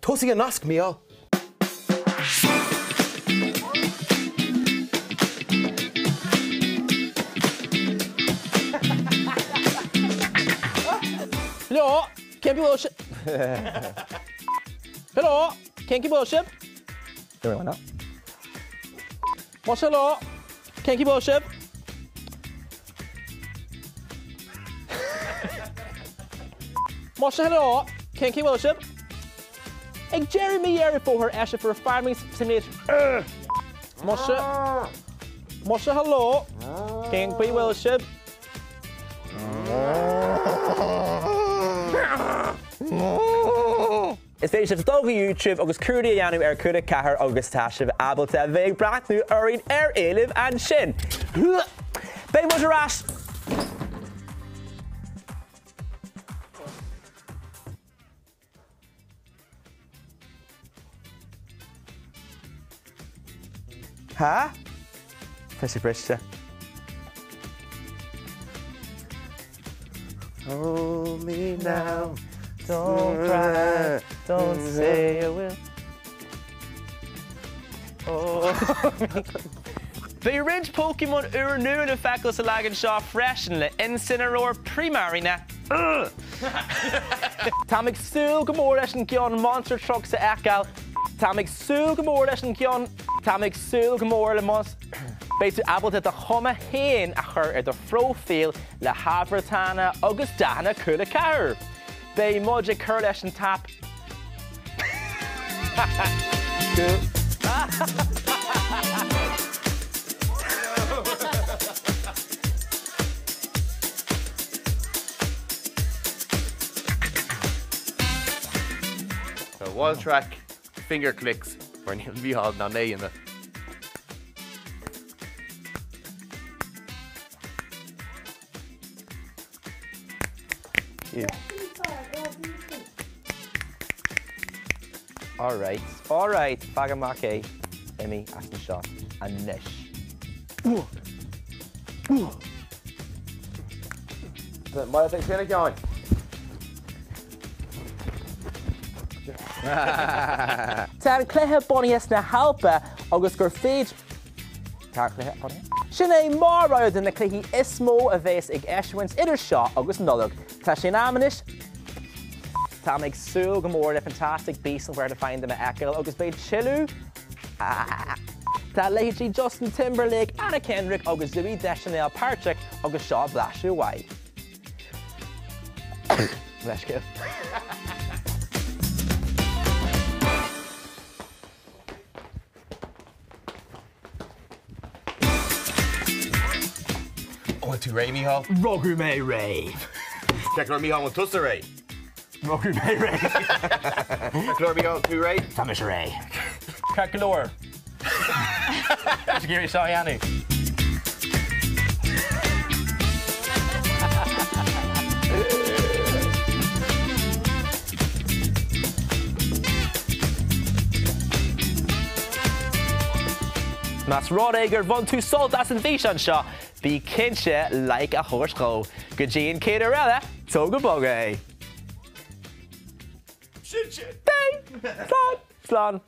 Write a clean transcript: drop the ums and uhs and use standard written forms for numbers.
Tosaigh an nasc, Mícheál. Hello, cén chaoi a bhfuil sibh? Hello, cén chaoi a bhfuil sibh? Muise hello, cén chaoi a bhfuil sibh? Muise hello, cén chaoi a bhfuil sibh? Ag deireadh mí Dheireadh Fómhair eiseofar Farming Simulator Muise Muise hello, cén chaoi a bhfuil sibh? Is féidir sibh dul go YouTube agus cuardach a dhéanamh ar Cúla 4 agus tá sibh ábalta a bheith ag breathnú orainn ar éileamh ansin. Beidh muid ar ais! Há? Tá sé briste. Hold me now, don't cry, don't say I will. Beidh roinnt Pokémon úrnua le feiceáil sa leagan seo freisin le Incineroar, Primarina, Táim ag súil go mór leis an gceann Monster Trucks a fheiceáil. Táim ag súil go mór leis an gceann. Táim ag súil go mór le Monst. Beidh tú ábalta do chuma féin a chur ar do phróifíl le hamharclanna agus dathanna Cúla 4. Beidh muid ag cur leis an t-aip. So wild track, finger clicks, mar níl Mícheál in ann é a dhéanamh. Alright, alright, fág amach é, imigh as anseo anois. Má tá sin a Sheáin. Tá an cluiche bunaithe sna hAlpa agus gur féidir. Tá an cluiche bunaithe. Sin é mo rogha de na cluichí is mó a bheas ag eisiúint idir seo agus Nollaig. Tá sé in am anois. Táim ag súil go mór le Fantastic Beasts and Where to Find Them a fheiceáil agus beidh tuilleadh. Tá leithéidí Justin Timberlake, Anna Kendrick agus Zooey Deschanel páirteach agus seo blaiseadh uaidh. Leithscéal. An bhfuil tú réidh, Mícheál? Rugadh mé réidh. Ceart go leor, Mícheál, an bhfuil tusa réidh? Rugadh mé réidh. Ceart go leor, Mícheál, tú réidh? Tá mise réidh. Ceart go leor. Tá ag iarraidh seo a dhéanamh. Más rud é gur bhain tú sult as an bhfíseán seo, bí cinnte like a thabhairt dhó. Go dtí an chéad uair eile, tóg go bog é! Sin sin! Slán! Slán!